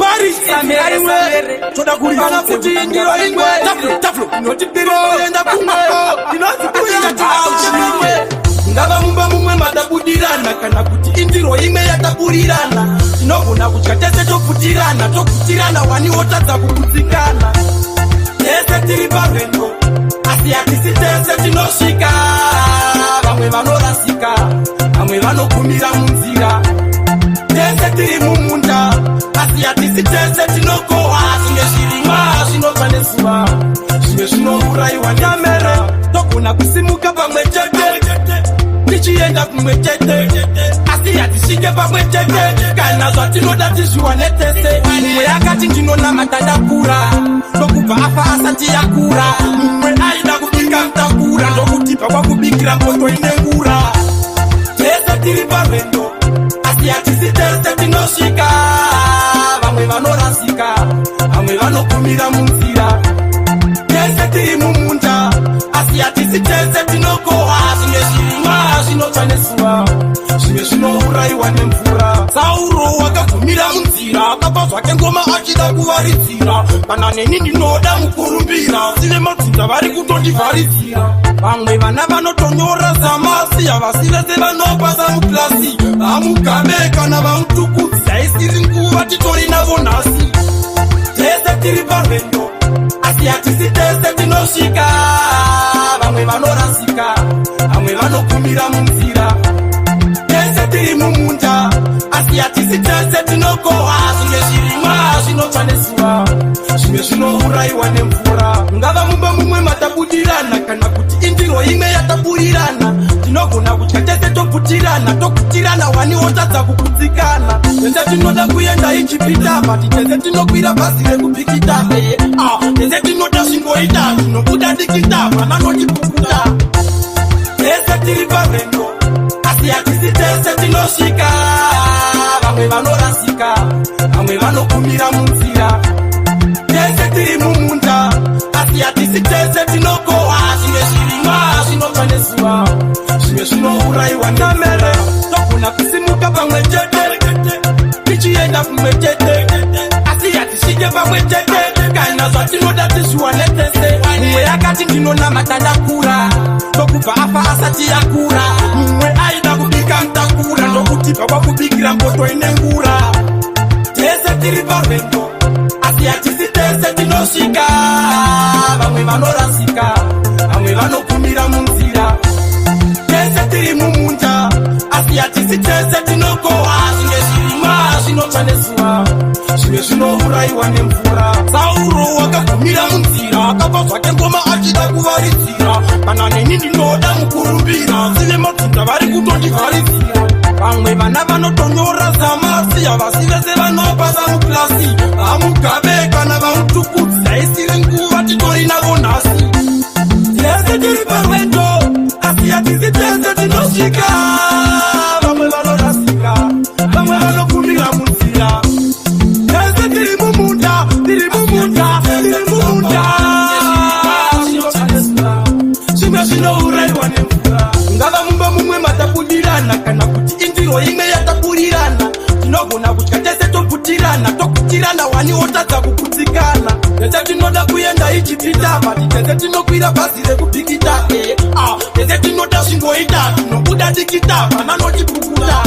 Paris Samere, toda Kana kuti indiro imwe. Taflo, taflo. Inotipiro kumwe Inonzi kuya ngava mumba mumwe matabudirana kana kuti indiro imwe yataburirana. Tinogona kudya tese topfutirana, tokutirana wani wotadza kukutsikana. Tese tiri parwendo, asi hatisi tese tinosvika. Vamwe vanorasika, vamwe vanogumira munzira. Tese tiri mumunda, asi hatisi tese tinokohwa. Zvimwe zvirimwa zvinobva nezuva, zvimwe zvinourayiwa nemere. Togona kusimuka pamwe chete tichienda kumwe chete, asi hatisvike pamwe chete kana zvatinoda tizviwane tese. Mumwe akati, "Ndinonamata ndakura," ndokubva afa asati yakura. Mumwe aida kubika mutakura, ndokutibva kwakubikira mboto ine ngura. Tese tiri parwendo, asi hatisi tese tinosvika. Vamwe vanorasika, vamwe vanogumira munzira. Tese tiri mumunda, asi hatisi tese tinokohwa. Zvimwe zvirimwa zvinotsva nezuva, zvimwe zvinourayiwa nemvura. Sauro wakagumira munzira, akabva zvake ngoma achida kuvaridzira. Kana neni ndinoda mukurumbira, sine madzinza vari kutondivharidzira. Vamwe vana vanotonyora samasi, havasi vese vanopasa muklasi. VaMugabe kana vaMutukudzi, haisiri nguva titori navo nhasi. Tese tiri parwendo, asi hatisi tese tinosvika. Vamwe vanorasika, vamwe vanogumira munzira. Tese tiri mumunda, asi hatisi tese tinokohwa. Zvimwe zvirimwa zvinotsva nezuva, zvimwe zvinourayiwa nemvura. Ngava mumba mumwe matabudirana kana kuti indiro imwe yataburirana. Tinogona kudya tese topfutirana, tokutirana wani wotadza kukutsikana. Tese tinoda kuenda Ijipita, but tese tinokwira bhazi rekubhikita. Tese tinoda zvingoita, tinobuda dikita vana notipukuta. Tese tiri parwendo, asi hatisi tese tinosvika. Vamwe vanorasika, vamwe vanogumira munzira. Tese tiri mumunda, asi hatisi tese tinokohwa. Zvimwe zvirimwa zvinobva nezuva, zvimwe zvinourayiwa nemere. Togona kusimuka pamwe chete tichienda kumwe chete, asi hatisvike pamwe chete kana zvatinoda tizviwane tese. Mumwe akati, "Ndinonamata ndakura," ndokubva afa asati yakura. Mumwe aida kubika mutakura, ndokutibva kwakubikira mboto ine ngura. Tese tiri parwendo, asi hatisi tese tinosvika. Vamwe vanorasika, vamwe vanogumira munzira. Tese tiri mumunda, asi hatisi tese tinokohwa. Zvimwe zvirimwa zvinotsva nezuva, zvimwe zvinourayiwa nemvura. Sauro wakagumira munzira, akabva zvake ngoma achida kuvaridzira. Kana neni ndinoda mukurumbira, sine madzinza vari kutondivharidzira. Vamwe vana vanotonyora samasi, havasi vese vanopasa muklasi. VaMugabe kana vaMutukudzi, haisiri nguva titori navo nhasi. Tese tiri parwendo, asi hatisi tese tinosvika. Vamwe vanorasika, vamwe vanogumira munzira. Tese tiri mumunda, tiri mumunda, tiri mumunda, zvimwe zvinourayiwa nemvura. Ngava mumba mumwe matabudirana kana kuti indiro imwe yataburirana. Tinogona kudya tese topfutirana, tokutirana wani wotadza kukutsikana. Tese tinoda kuenda Ijipita, but tese tinokwira bhazi rekubhikita. Tese tinoda zvingoita, tinobuda dikita vana notipukuta.